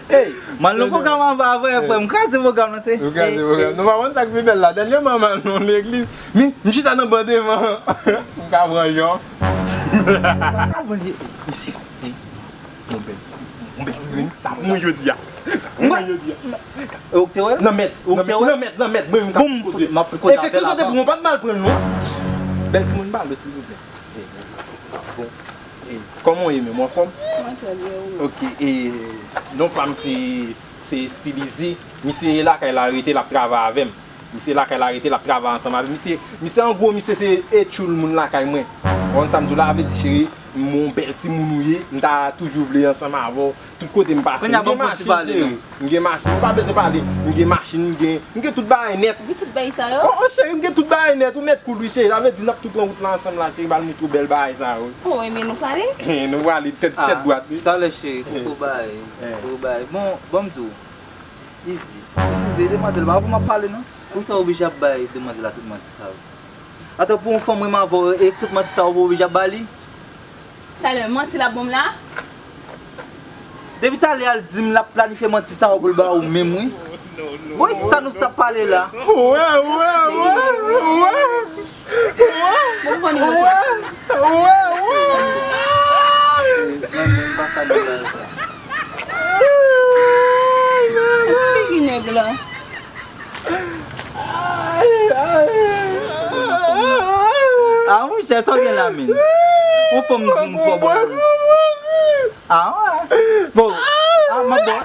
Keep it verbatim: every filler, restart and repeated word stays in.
M al nan pwogram anba a, vrè, frè, m kraze pwogram nan, se. Ou kraze pwogram. Nou pa konn sa k pi bèl la. Dènyèman, m al nan legliz. Men, m chita nan ban devan. M ka pran jan. Isi, isi. Yon bèl, yon bèl ti grenn. Sa pou mwen jodi a. Sa pou mwen jodi a. E ou k te wè l? Nan mèt, nan mèt, nan mèt, nan mèt. Mwen menm k ap koze. Enfeksyon sante pou mwen, pa t mal pran l non. Bèl timoun, ba l silvouplè. Bon. E, kòman w ye menm, ou anfòm? Mwen trè byen, ou menm? Ok, e, non pa m se, se Estilize. Misye lakay la rete, l ap travay avè m. Misye lakay la rete, l ap travay ansanm avè m. Misye, misye an gwo, misye se, e, tchoul moun lakay mwen. Ou konn sa m di w la, vle di, cheri, m yon bèl timoun ou ye, m ta toujou vle ansanm avè w. Tout kote m pase, m gen machin, cheri. M gen machin, ou pa bezwen pale. M gen machin, m gen, m gen tout bagay nèt. Ou gen tout bagay sa yo? Oh, oh, cheri, m gen tout bagay nèt. Ou mèt koul wi, cheri. Sa vle di n ap tou pran wout la ansanm la, cheri, m al montre w bèl bagay sa yo. Oh, ebyen nou prale? Nou prale tèt, tèt dwat wi. Talè, cheri, poko bay, poko bay. Bon, ban m di w. Izi, eskize, demwazèl, pa pou m ap pale non. Poukisa w oblije ap bay demwazèl la tout manti sa yo? Atò, pou yon fanm renmen avè w, e tout manti sa yo, ou oblije ap ba li? Talè, manti l ap ban m la? Depi talè a l di m l ap planifye manti sa yo pou l ba ou menm wi. Bon, e sa nou sa pale la? Wè, wè, wè, wè. Bon, bon, bon. Wè, wè, wè. Zanmi m pa ka nan bagay sa. Figi nèg la. Ah, monchè, sa w gen la, menm? Yon fanm di m fò bò. Ah, wè. Bon. Ah, m ap bò.